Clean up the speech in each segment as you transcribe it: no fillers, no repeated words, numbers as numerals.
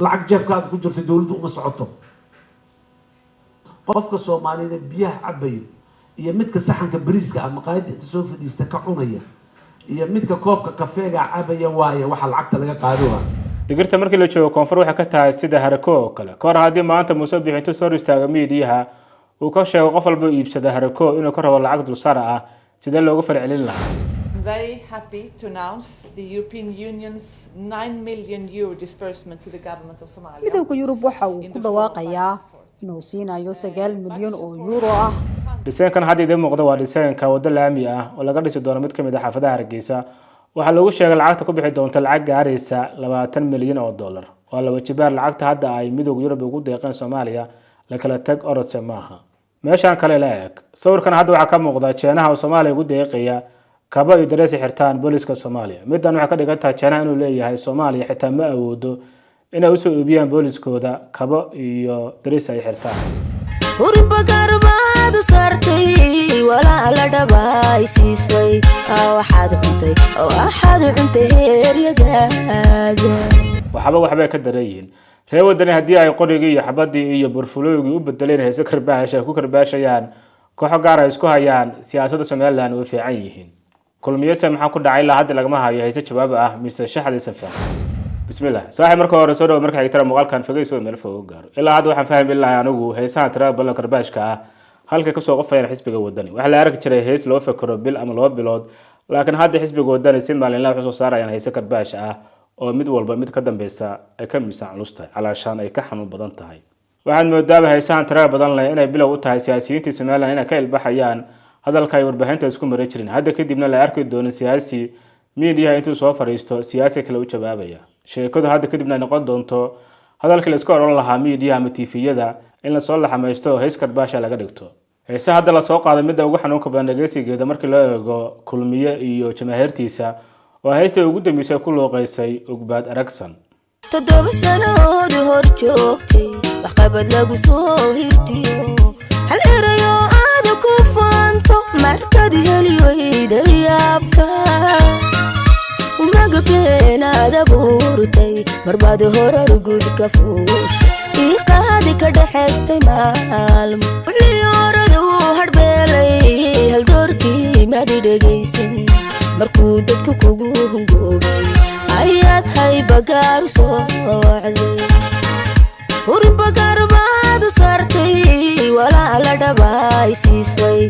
Lacag jeebkaaga ku jirta dowladdu uma socoto. Qofka Soomaalida biyaha cabayo iyo midka saxanka bariiska ah maqaayadda inta soo fadhiista ka cunaya iyo midka koobka kafeega cabaya waaye waxaa lacagta laga qaado. Digirta markii la joogo koonfur waxay ka tahay sida harako oo kale. Kahor haddii maanta Muuse Biixi intuu soo hor istaaga miidiyaha uu ka sheego qof walba iibsada harako inuu ka rabo lacag dulsaar ah, sidee loogu falcelin lahaa? I'm very happy to announce the European Union's €9 million disbursement to the government of Somalia. Midowga Yurub waxa uu ku dhawaaqayaa inuu siinayo 9 milyan oo yuuro ah. Dhiseenkan hadda idiin muuqda waa dhiseenka waddo laami ah oo laga dhisi doono mid ka mid ah xaafadaha Hargeysa. Waxaa lagu sheegay lacagta ku bixi doonta lacag gaaraysa $20 milyan. Waa laba jibaar lacagta hadda ay Midowga Yurub ugu deeqeen Soomaaliya. La kala tag orodse maaha. Meeshaan kale la eeg sawirkan. Hadda waxaa ka muuqda Jeenaha oo Soomaaliya ugu deeqaya kabo iyo dareesi xirtaan booliska Soomaaliya. Middan waxay ka dhigan tahay Jeenaha inuu leeyahay Soomaaliya xitaa ma awoodo inay usoo iibiyaan booliskooda kabo iyo darees ay xirtaan. Hurinba garbaad u saartay, walaala dhabaay siifay. Waxaad cuntay, waxaad cuntay heeryadaada. Waxba waxbay ka daran yihiin. Reer Wadani haddii ay qorigii iyo xabadii iyo burfulooygii u bedeleen heese karbaash ay ku karbaashayaan kooxo gaar ay isku hayaan siyaasadda Somaliland, way fiican yihiin. Kulmiyase maxaa ku dhacay? Ilaa hadda lagama hayo hayse jawaab ah mise shaxdiisa fiican. Bismillah saaxiib, marka hore soo dhawo, marka xigtana muuqaalkan fogeyso meel fog u gaaro. Ilaa hadda waxaan fahmi lahay anigu heesaha tirada badan karbaashka ah halkay kasoo qofayaan xisbiga Wadani. Waxaa la arki jiray hees loo fekero bil ama 2 bilood, laakiin hadda xisbiga Wadani si maalinla waxay soo saarayaan heese karbaash ah oo mid walba mid ka dambeysa ay ka miisaan culus tahay, calaashaan ay ka xanuun badan tahay. Waxaad moodaaba heesahan tirada badan leh inay bilow u tahay siyaasiyiintii Somaliland inay ka ilbaxayaan hadalka ay warbaahinta isku marin jirin. Hadda kadibna la arki doono siyaasi miidiyaha intuu soo fadhiisto siyaasi kale u jawaabaya. Sheekadu hadda kadibna ay noqon doonto hadalkii la iska odhan lahaa miidiyaha ama TV-yada in lasoo laxamaysto oo hees karbaasha laga dhigto. Heese hadda lasoo qaaday, midda ugu xanuunka badan dhageysigeeda markii loo eego Kulmiye iyo jamaahiirtiisa waa heystii ugu dambeysay ku luuqeysay Ugbaad Aragsan. 7 sanood hor joogtay, waxqabad lagu soo hirtiyo, hal erayo aada ku faanto markaad heli weyda yaabka umaga beenaad abuurtay, marbaad horar gud ka fuusha iiqaadi ka dhexaystay maalmo wixii uu hadhbeelay haldoorkii madi dhegaysan. Markuu dadku kugu hungoobay ayaad haybagaaru soocday, hurinbagaar baad u saartay, walaala dhabaay siifay.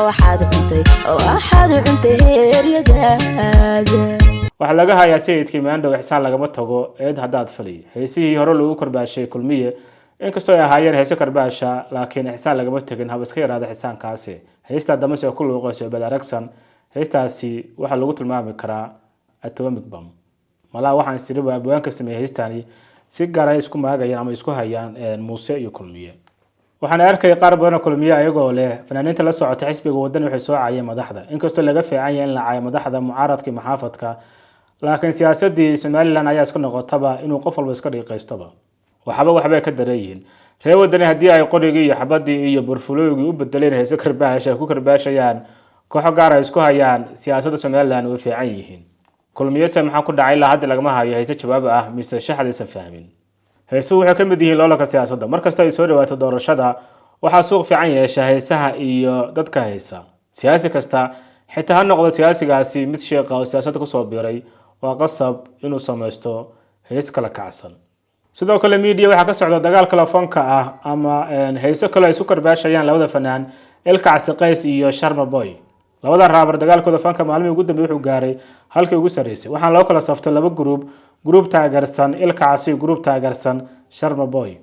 Waxaad cuntay, waxaad cuntay heeryadaada. Waxaa laga hayaa sayidkii maandhow ixsaan lagama tago eed haddaad fali. Heesihii hore lagu karbaashay Kulmiye, inkastoo ay ahaayeen heese karbaasha, laakiin ixsaan lagama tegin, haba iska yaraada xisaankaasi. Heystaa damase ku luuqayso Bad Aragsan, heystaasi waxaa lagu tilmaami karaa atomic bomb. Malaha waxaan isiriba abwaanka sameeyey heystani si gaar ay isku maagayaan ama isku hayaan Muuse iyo Kulmiye. Waxaan arkay qaar badan oo Kulmiye ayagoo leh fanaaniinta la socota xisbiga Wadani waxay soo caayeen madaxda. Inkastoo laga fiican yahay in la caayo madaxda mucaaradka iyo maxaafadka, laakiin siyaasadii Somaliland ayaa iska noqotaba inuu qof walba iska dhiiqaystoba. Waxba waxbay ka daran yihiin. Reer Wadani haddii ay qorigii iyo xabadii iyo burfulooygii u bedeleen heese karbaash ay ku karbaashayaan kooxo gaar ay isku hayaan siyaasadda Somaliland, way fiican yihiin. Kulmiyese maxaa ku dhacay? Ilaa hadda lagama hayo hayse jawaab ah mise shaxdaysan fahmin. Heesuhu waxay ka mid yihiin loolanka siyaasadda. Markasta ay soo dhawaato doorashada, waxaa suuq fiican yeesha heesaha iyo dadka haysa. Siyaasi kasta, xitaa ha noqdo siyaasigaasi mid sheeqa oo siyaasadda kusoo biiray, waa qasab inuu samaysto hees kala kacsan. Sidoo kale media waxaa ka socda dagaal telefoonka ah ama heeso kale ay isu karbaashayaan labada fanaan Ilkacsi Qays iyo Sharma Boy. Labada rapper dagaalkooda fanka maalmihii ugu dambeeyay wuxuu gaaray halkii ugu sarreysay. Waxaana loo kala saftay laba group: group taageersan Ilkacsi iyo group taageersan Sharma Boy.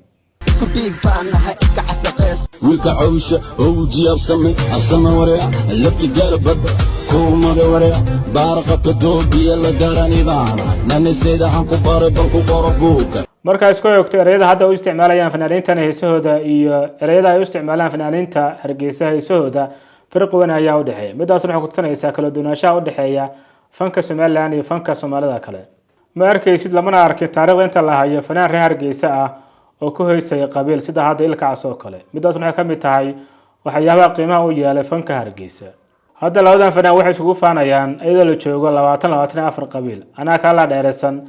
Wiilka cawsha owjiyaabsamay asama wareec lafti garbad kuumada wareec baarqabka doobiya la daranibaana naniseedahan ku baray bal ku qoro buugga. Markaa isku eegto ereyada hadda u isticmaalayaan fanaaniintan heesahooda iyo ereyada ay u isticmaalaan fanaaniinta Hargeysa heesahooda, farqi weyn ayaa u dhexeeya. Midaasna waxay kutusinaysaa kala duwanaanshaha u dhexeeya fanka Somaliland iyo fanka Soomaalida kale. Ma arkaysid, lamana arkin taariikhda inta la hayo fanaan reer Hargeysa ah oo ku heysaya qabiil sida hadda Ilkacas oo kale. Midaasna waxay ka mid tahay waxyaabaha qiimaha u yeelay fanka Hargeysa. Hadda labadan fanaan waxay isugu faanayaan iyadoo la joogo 2024 qabiil: anaa kaa la dheereysan,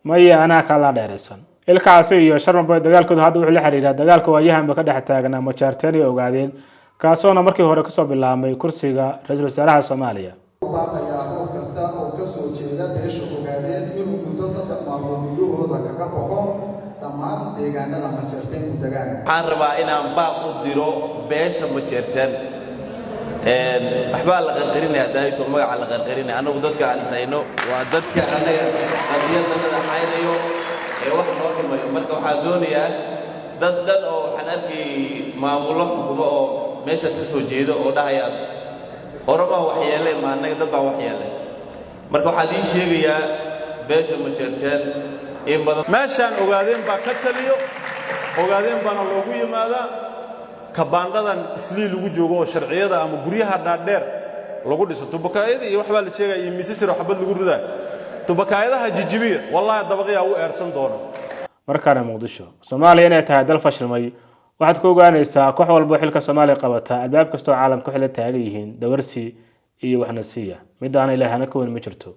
maya anaa kaa la dheereysan. Ilkaasi iyo Sharmaba dagaalkooda hadda wuxuu la xiriiraa dagaalka waayahanba ka dhex taagnaa Majaarteen iyo Ogaadeen, kaasoona markii hore kasoo bilaabmay kursiga ra-iisul wasaaraha Soomaaliya. Baaqayaa qof kasta oo ka soo jeeda beesha Ogaadeen inuu muddo 3 maalmood gudahooda kaga baxo dhammaan deegaanada Majeerteen ku degaan. Waxaan rabaa inaan baaq u diro beesha Majeerteen. Waxbaa la qarqarinaya daayito, magaca la qarqarinaya. Annagu dadka aan ishayno waa dadka annaga qadiyaddanada xaynayo ee wax noo dhimayo. Marka waxaan doonayaa dad dhan oo waxaan arkay maamullo xukumo oo meeshaas ka soo jeedo oo dhahaya Oromaa wax yeelay, ma annaga dad baa wax yeelay. Marka waxaan idiin sheegayaa beesha Majeerteen in badan Meeshaan Ogaadeen baa ka taliyo, Ogaadeen baana loogu yimaadaa. Kabaandhadan Islii lagu joogo oo sharciyada ama guryaha dhaadheer lagu dhiso, tubakaayada iyo waxbaa la sheegaya iyo misisiro xabad lagu ridaa. Tubakaayadaha jijibiya, wallaahi dabaqyaa u eersan doona. Markaana Muqdisho. Soomaaliya inay tahay dal fashilmay waxaad ku ogaanaysaa koox walbo xilka Soomaaliya qabata, albaab kastoo caalamka waxay la taagan yihiin dawarsi iyo waxnasiya. Midaana ilaahana ka weyn ma jirto.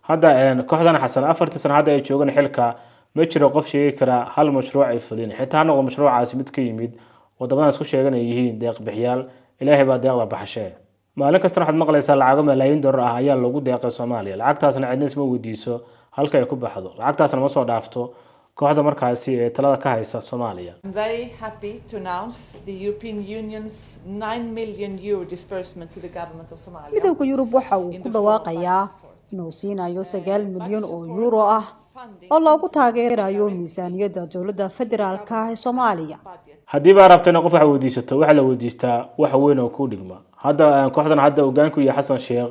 Hadda kooxdan Xasan 4-tii sano hadda ay joogaan xilka, ma jiro qof sheegi kara hal mashruuc ay fulin, xitaa ha noqdo mashruucaasi mid ka yimid wadamadan isku sheegan ay yihiin deeq bixiyaal. Ilaahay baa deeqda baxashee. Maalin kastana waxaad maqlaysaa lacago malaayiin dollar ah ayaa lagu deeqay Soomaaliya. Lacagtaasna cidna isma weydiiso halka ay ku baxdo. Lacagtaasna ma soo dhaafto kooxda markaasi ee talada ka haysa Soomaaliya. I'm very happy to announce the European Union's 9 million euro disbursement to the government of Somalia. Midowga Yurub waxa uu ku dhawaaqayaa inuu siinayo 9 milyan oo yuuro ah oo loogu taageerayo miisaaniyadda dowladda federaalka ee Soomaaliya. Haddii baa rabto in qof wax weydiisato, waxaa la weydiistaa wax weyn oo kuu dhigma. Hadda kooxdan hadda hogaanku iyo Xasan Sheekh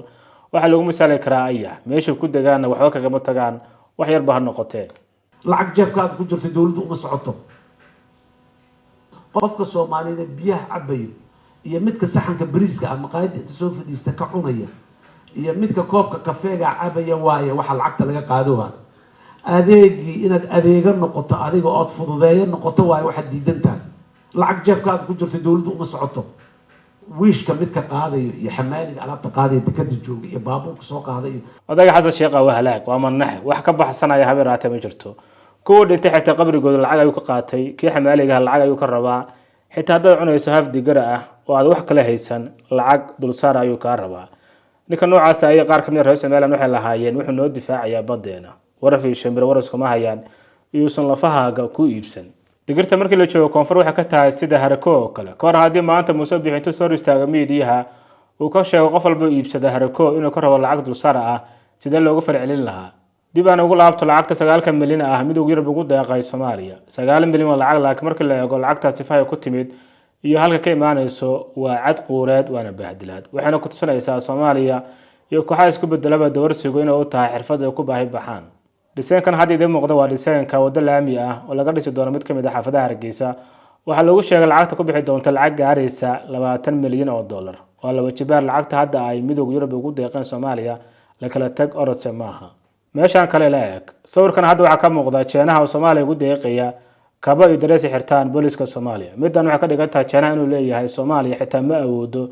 waxaa lagu misaali karaa ayax meesha ku degaanna waxba kagama tagaan, wax yarba ha noqotee. Lacag jeebkaada ku jirta dowladdu uma socoto. Qofka Soomaaliyeed biyaha cabayo iyo midka saxanka bariiska ah maqaayadda inta soo fadhiista ka cunaya iyo midka koobka kafeega cabaya waaye waxa lacagta laga qaado. Adeegii inaad adeego noqoto adiga ood fududeeyo noqoto waaye waxaad diidan tahay. Lacag jeebkaada ku jirta dowladdu uma socoto. Wiishka midka qaadayo iyo xamaaliga alaabta qaadaya, dekada jooga iyo baabuurka soo qaadayo. Odayga Xasan Sheekha waa halaag, waa manaxe, wax ka baxsanaya habeen raatee ma jirto. Kuwa dhintay xitaa qabrigooda lacag ayuu ka qaatay, kii xamaaligaha lacag ayuu ka rabaa. Xitaa haddaad cunayso haf digara ah oo aad wax kala haysan, lacag dulsaar ayuu kaa rabaa. Ninka noocaasa ayay qaar kamid a reer Somaliland waxay lahaayeen wuxuu noo difaacayaa badeena. Waraf iyo shimbiro waras kuma hayaan iyuusan lafahaaga ku iibsan. Digirta markii la joogo koonfur waxay ka tahay sida harako oo kale. Kahor haddii maanta Muuse Bixi intuu soo hor istaaga miidiyaha uu ka sheego qof walba iibsada harako inuu ka rabo lacag dulsaar ah, sidee loogu falcelin lahaa? Dib aan ugu laabto lacagta 9-ka milyan ah Midowga Yurub ugu deeqay Soomaaliya. 9 milyan waa lacag, laakiin markii la eego lacagtaas sifahay ku timid iyo halka ka imaanayso, waa cad quureed waana bahdilaad. Waxayna ku tusinaysaa Soomaaliya iyo kooxaha isku bedelaba dawarsigu inay u tahay xirfad ay ku baahi baxaan. Dhiseenkan hadda idiin muuqda waa dhiseenka waddo laami ah oo laga dhisi doono mid ka mid ah xaafadaha Hargeysa. Waxaa lagu sheegay lacagta ku bixi doonta lacag gaaraysa 20 milyan oo dollar. Waa laba jibaar lacagta hadda ay Midowga Yurub ugu deeqeen Soomaaliya. La kala tag orodse maaha. Meeshaan kale la eg sawirkan hadda waxaa ka muuqda Jeenaha oo Soomaaliya ugu deeqaya kabo iyo dareesi xirtaan booliska Soomaaliya. Middan waxay ka dhigan tahay Jeenaha inuu leeyahay Soomaaliya xitaa ma awoodo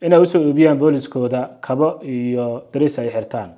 inay usoo iibiyaan booliskooda kabo iyo darees ay xirtaan.